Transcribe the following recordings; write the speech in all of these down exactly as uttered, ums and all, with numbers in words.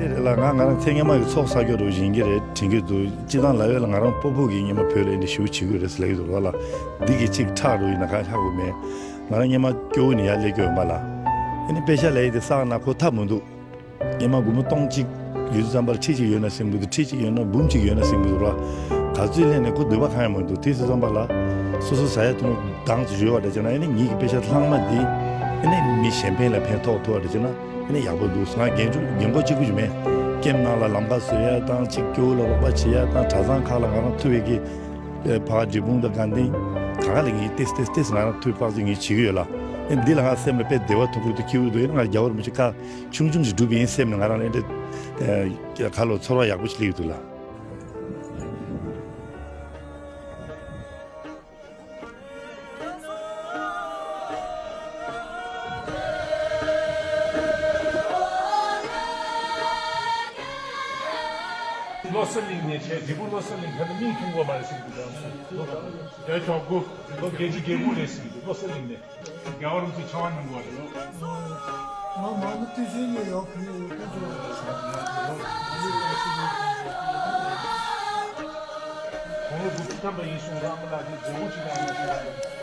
ལ་ང་ང་རང་ཚེ་སྔོན་མ་གི་ཚོགས་བསགས་རྒྱུ་རུ་ཡིན་གྱི་རེད་དྲན་གྱི་འདུག་སྤྱི་བཏང་ལབ་ཡོད་ལ་ང་རང་སྤོ་བོ་གི་སྔོན་མ་བོད་ལ་ཨེ་འདྲ་ཞུ་བྱེད་དགོས་རེད་ཟེར་ལབ་ཀྱི་འདུག་ར་ལ། འདི་གི་གཅིག་ཁྲག་རུ་ཡིན་ན་གང་ཧ་གོ་མེད། ང་རང་སྔོན་མ་སྐྱོ་བོ་ནས་ཡར་སླེབས་ཀྱི་ཡོད་མ་ལ། ཨེ་ནི་དཔེ་ཆ་ལབ་ཡས་དེ་བསགས་ན་ཁོ་ཐབས་མི་འདུག་སྔོན་མ་སྒོར་མོ་སྟོང་གཅིག་ཡོད་དུས་ཙམ་པར་ཁྲི་གཅིག་ཡོད་ན་ཟིན་གྱི་འདུག་ཁྲི་གཅིག་ཡོད་ན་འབུམ་གཅིག་ཡོད་ན་ཟིན་གྱི་འདུག་ར། ག་ཚོད་སླེབས་ནས་ཁོ་འདོད་པ་གང་ཡང་མི་འདུག་དེ་དུས་ཙམ་པ་ལ་སོ་སོ་ཟ་ཡ་འཐུང་ཡ་འདང་ཚུགས་ཡོད་པ་འདྲ་བྱས་ན་ཨེ་ནི་ངེད་ཀྱི་དཔེ་ཆ་ལྷག་མ་འདི་ཨེ་ནི་མི་གཞན་ཕན་ལ་ཕན་ཐོགས་ཐུབ་པ་འདྲ་བྱས་ན་ཨེ་ནི་ཡག་པོ་འདུག་ང་རྒན་ཆུང་རྒན་གོག་གཅིག་པུ་ཞིག་མེད། ཀེམ་ནང་ལ་ལམ་ཁ་བཟོ་ཡ་དང་གཅིག་སྐྱོ་བོ་ལ་རོགས་པ་བྱེད་ཡ་དང་གྲྭ་ཚང་ཁག་ལ་ང་རང་ཐུབ་པའི་གི་ཕ་ག་འབྲས་སྤུངས་དང་དགའ་ལྡན་གང་ག་ལ་ངས་ཏེས་ཏེས་ཏེས་ང་རང་ཐུབ་དཔག་ཚོད་ངས་བྱེད་ཀྱི་ཡོད་ལ། ཨེ་འདི་ལ་ང་སེམས་ལ་དཔེ་བདེ་བ་ཐོབ་ཀྱི་འདུག་སྐྱིད་པོ་འདུག་ཨེ་ང་རྒྱལ་བ་རིན་པོ་ཆེ་བཀའ་ཆུང་ཆུང་ཞིག་སྒྲུབ་པ་ཡིན་སེམས་ནས་ང་རང་ལ་ཨེ་འདྲ་ཁ་ལོ་ཚོར་བ་ཡག་པོ་ཞིག་སླེབས་ཀྱི་འདུག་ལ། བློ་གསལ་གླིང་ནས་བྱས་འབྲས་སྤུངས་བློ་གསལ་གླིང་ཁ་ནས་མིག་མཐོང་གི་མ་རེད་ཟེར་གྱི་འདུག་དེ་ཐོག་དགུ་ལོ་བརྒྱད་ཅུ་གྱ་དགུ་ལོ་བརྒྱད་ཅུ་གྱ་དགུ་རེད་ཟེར་གྱི་འདུག་བློ་གསལ་གླིང་ནས། རྒྱལ་བ་རིན་པོ་ཆེ་ཕྱག་དབང་གནང་དགོས་རེད། ང་མང་པོ་བསྟན་སྲིད་ནས་ཡོད་ཕུལ་ཡོད་ཕུལ་ཆོག་དགུང་ལོ་དགུ་བཅུ་ཐམ་པ་ཡིན་སོང་ར་ཨ་མ་ལགས་ཀྱིས་མཛད་སྒོ་ཅིག་གནང་ཡོད་ཟེར་ལ།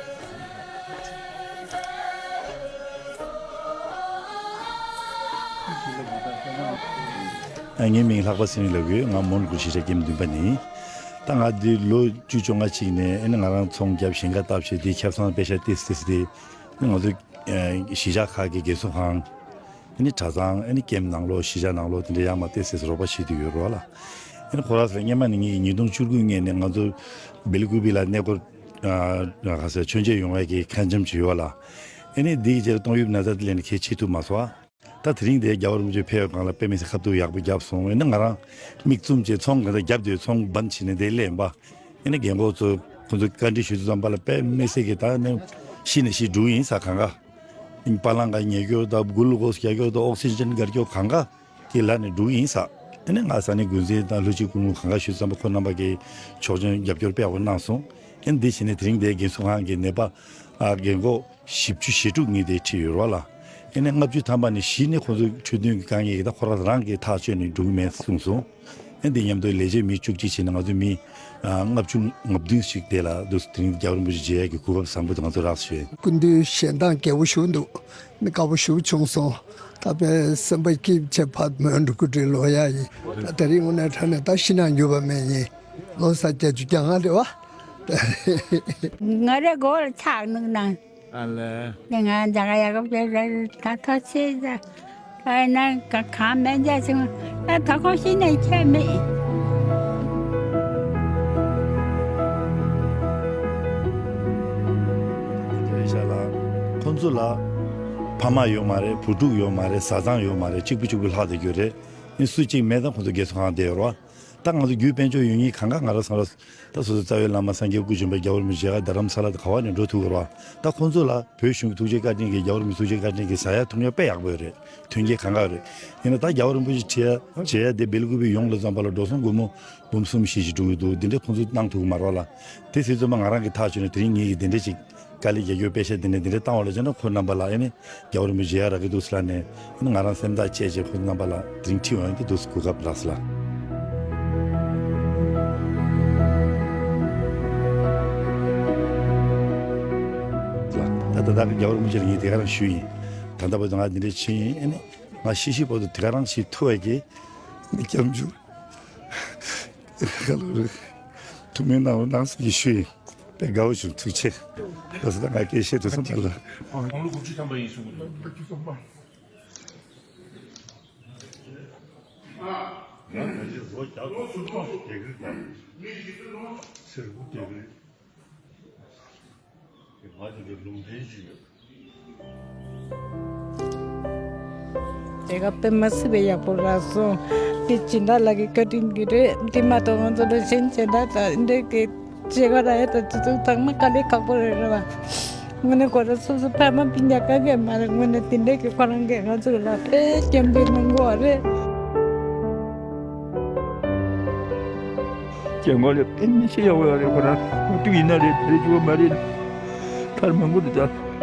ངའི་མིང་ལྷག་པ་ཚེ་རིང་ལབ་ཀྱི་ཡོད། ང་མོན་གྷོ་གཞིས་ཆགས་ཀེམ་བདུན་པ་ནས། ད་ང་འདི་ལོ་བཅུ་བཅོ་ལྔ་ཅིག་ནས་ཨེ་ནི་ང་རང་ཚོང་རྒྱབ་ཞིང་ཁ་བཏབ་བྱས་དེ་ཁྱབ་ཚང་དཔེ་ཆ་ཏིས་ཏིས་དེ་ང་ཚོ་གཞིས་ཆགས་ཁག་གི་རྒན་གསོ་ཁང་ཨེ་ནི་གྲྭ་ཚང་ཨེ་ནི་ཀེམ་ནང་ལོགས་གཞིས་ཆགས་ནང་ལོགས་དེ་འདྲ་ཡར་མར་ཏིས་ཏིས་རོགས་པ་བྱེད་དུ་ཡོད་རོགས་ལ། ཨེ་ནི་ཁོ་རང་ཚོ་སྔོན་མ་ནས་ངས་ཉིས་སྟོང་བཅུ་དགུ་སྔོན་ནས་ང་ཚོ་སྦེལ་ཀུ་པི་ལ་གནས་སྐོར་ཁ་ས་མཆོད་མཇལ་ཡོང་བའི་གི་ཁ་འཆམ་ཅིག་ཡོད་ལ། ཨེ་ནི་འདི་གི་རྗེས་ལ་ཏོག་དབྱིབས་ན་ཚ་དེ་ལས་ནས་ཁྱེད་ཆེད་དུ་མ་སོང་ཨ། ད་དེ་རིང་དེ་རྒྱལ་བ་རིན་པོ་ཆེ་ཕེབས་པའི་སྒང་ལ་དཔེ་མི་སྲིད་ཁ་ཐུག་ཡག་པོ་བརྒྱབ་སོང་། ཨེ་ནི་ང་རང་མིག་བཙུམ་བྱས་ཚོང་ག་འདྲ་བརྒྱབ་དུས་ཚོང་བན་བྱས་ནས་དེ་སླེབས་ཡིན་པ། ཨེ་ནི་རྒན་གོག་ཚོ་ཁོ་ཚོ་བཀའ་འདྲི་ཞུ་དུས་ཙམ་པ་ལ་དཔེ་མི་སྲིད་ཀྱི་ད་ནི་ཤི་ནས་ཤི་འགྲོ་ཡིན་ས་གང་ག་ཨེ་ནི་པ་ལང་ག་ཉལ་སྐྱོར་དང་གུ་ལུ་ཀོ་སི་རྒྱག་སྐྱོར་དང་ཨོག་སི་ཇན་དགར་སྐྱོར་གང་ག་གི་ལ་ནས་འགྲོ་ཡིན་ས། ཨེ་ནི་ང་ས་ནས་འགོ་འཛིན་དང་ལྷུ་ཅི་སྐུ་ངོ་གང་ག་ཞུ་དུས་ཙམ་པ་ཁོ་རྣམ་པ་གི་ཆོག་མཆན་རྒྱབ་སྐྱོར་དཔེ་ཡག་པོ་གནང་སོང་། ཨེ་ནི་འདི་བྱས་ནས་དེ་རིང་དེ་རྒན་གསོ་ཁང་གི་ནད་པ་རྒན་གོག་བཞི་བཅུ་ཞེ་དྲུག་ངས་དེ་ཁྲིད་ཡོད་རོགས་ལ། ཨེ་ནས་ལྔ་བཅུ་ཐམ་པ་ནས་གཞི་ནས་ཁོ་ཚོའི་འཕྲོད་བསྟེན་གྱི་དཀའ་ངལ་ཡིན་ད་ཁོ་རང་རང་གིས་ཐག་གཅོད་ནས་འགྲོ་གི་མེད་གསུངས་སོང་། ཨེ་འདི་མཉམ་དུ་ལས་བྱེད་མི་བཅུ་གཅིག་བྱས་ནས་ང་ཚོ་མི་ལྔ་བཅུ་ང་བདུན་ཞིག་དེ་ལ་འདུག་དེ་རིང་རྒྱལ་བ་རིན་པོ་ཆེ་མཇལ་ཡག་གི་གོ་སྐབས་བཟང་པོ་དེ་ང་ཚོ་རག་སོང་། སྐུ་མདུན་ཞལ་མདངས་རྒྱས་པོ་ཞིག་འདུག་ནི་དགའ་པོ་ཞིག་བྱུང་སོང་། ད་དཔེ་སེམས་པ་སྐྱིད་ཆེ་ཕར་མོན་འགྲོ་གི་རེད་ལོ་ཡ་ཡིན། ད་དེ་རིང་དངོས་གནས་དྲང་གནས་ད་ཤི་ན་འགྱུར་བ་མེད་ཡིན། ལོ་ས་བརྒྱད་ཅུ་གྱ་ལྔ་རེད་བ། ང་རེ་མགོ་ལ་ཆག་ནུག་ན། ཨ་ལས། ནི་ང་འདྲ་ག་ཡག་པོ་བྱས་རེད་ད་ཐོ་ཆེ་ཟ། ཨ་ན་ག་གང་མེད་འཇའ་ཆུང་ད་ཐོ་ཁོང་ཤི་ནས་ཁྱད་མེད། རེད་ཤག་ལ། ཁོང་ཚོ་ལ་ཕ་མ་ཡོད་མ་རེད། བུ་ཕྲུག་ཡོད་མ་རེད། བཟའ་ཚང་ཡོད་མ་རེད། གཅིག་པུ་གཅིག་པུ་ལྷག་བསྡད་རྒྱུ་རེད། ནི་སུ་གཅིག་མེད་ཙང་ཁོང་ཚོ་རྒས་གསོ་ཁང་བསྡད་ཡོད་རེད་བ། ད་ང་ཚོ་རྒྱུད་དཔལ་འབྱོར་ཡོད་མཁན་གང་ག་ང་རང་ཚང་ར་ད་སོ་སོ་རྩ་བའི་བླ་མ་སངས་རྒྱས་སྐུ་བྱོན་པ་རྒྱལ་བ་རིན་པོ་ཆེ་ག་རྡ་རམ་ས་ལ་དང་ག་བ་ནས་འགྲོ་ཐུབ་ཀྱི་རེད་བ། ད་ཁོང་ཚོ་ལ་བོད་གཞུང་གི་ཐུགས་རྗེ་བཀའ་དྲིན་གྱིས་རྒྱལ་བ་རིན་པོ་ཆེ་ཐུགས་རྗེ་བཀའ་དྲིན་གྱིས་ཟ་ཡ་འཐུང་ཡ་དཔེ་ཡག་པོ་ཡོད་རེད། མཐུན་རྐྱེན་གང་ག་ཡོད་རེད། ཡིན་ན་ད་རྒྱལ་བ་རིན་པོ་ཆེ་ཁྲིད་ཡ་བྱེད་ཡ་དེ་སྦེལ་ཀུ་པི་ཡོང་ལ་ཙམ་པ་ལ་འགྲོ་སོང་སྒོར་མོ་འབུམ་གསུམ་བཞི་ཞིག་འགྲོ་གི་འདུག་འདི་འདྲའི་ཁོང་ཚོས་གནང་ཐུབ་ཀྱི་མ་རེད་བ་ལ། དེ་ཟེར་ཙམ་པ་ང་རང་གིས་ཐག་ཆོད་ནས་དེ་རིང་ངེད་ཀྱིས་འདི་འདྲ་ཅིག་དཀའ་ལས་རྒྱག་རྒྱུ་དཔེ་ཆ་འདི་ནས་འདི་འདྲ་བཏང་བ་ལ་བྱས་ན་ཁོ་རྣམ་པ་ལ་ཨེ་ནི་རྒྱལ་བ་རིན་པོ་ཆེ་ཡ་རག་གི་འདུག་ཟེར་ལ་ནས་ཨེ་ནི་ང་རང་སེམས་ཐག་བཅད་བྱས་ཁོ་རྣམ་པ་ལ་དེ་རིང་ཁྲིད་འོང་གི་འདུག་གོ་སྐབས་རག་ཟེར་ལ། ད་ད་ལྟ་གི་རྒྱལ་བ་རིན་པོ་ཆེ་ལ་ངས་དེ་ག་རང་ཞུས་ཡིན། ད་ལྟ་བར་དུ་ང་འདི་འདྲ་ཕྱིན་ཡིན། ཨེ་ནི་ང་ཤི་ཤི་བར་དུ་དེ་ག་རང་ཞིག་ཐུབ་པ་གི་ཨེ་ནི་སྐྱབས་འཇུག་ཁ་ལོ་རེ། ཐུགས་སྨོན་གནང་རོགས་གནང་ཟེར་གྱི་ཞུ་ཡིན། དཔེ་དགའ་བོ་བྱུང་། ཐུགས་རྗེ་ཆེ། ལགས་སོ། ད་ང་སྐད་བཤད་དུས་ཙམ་པ་ལ། དགུང་ལོ་དགུ་བཅུ་ཐམ་པ་ཡིན་གསུང་གི་འདུག་ང་ད་ཅི་ལོ་བརྒྱ་དང་ལྔ་བཅུ་ཞེ་བརྒྱད་ཀྱི་ལ་ཚེ་དགུ་བརྒྱད་ཀྱི། དེ་ག་དཔེ་མ་སྲིད་པའི་ཡག་པོ་རག་སོང་། དེ་སྦྱིན་བདག་ལགས་ཀྱི་བཀའ་དྲིན་གྱིས་རེད། དེ་མ་གཏོགས་ང་ཚོ་ལ་གཞན་སྦྱིན་བདག་དང་འདྲ་གི་བྱེད་སྒོ་རག་ཡ་དང་དེ་ཚོ་ཚང་མ་དཀའ་ལས་ཁག་པོ་རེད་རེད་བ། དངོས་གནས་ཁོ་རང་སོ་སོ་ཕ་མ་སྤུན་ཀྱག་ག་གེ་མ་རེད། དངོས་གནས་དེ་འདྲ་གི་ཁོ་རང་གིས་ང་ཚོ་ལ་དཔེ་སྐྱབས་འཇུག་གནང་གོ་བ་རེད། སྐྱབས་མགོན་ལ་དཔེ་མི་སྲིད་ཡག་པོ་ཡོད་རེད། ཁོ་རང་ཁོ་ཐུག་ཡིན་ན་རེད་རེད་བཅུག་པ་མ་རེད། ཐར་མང་པོ་འདུག་ད།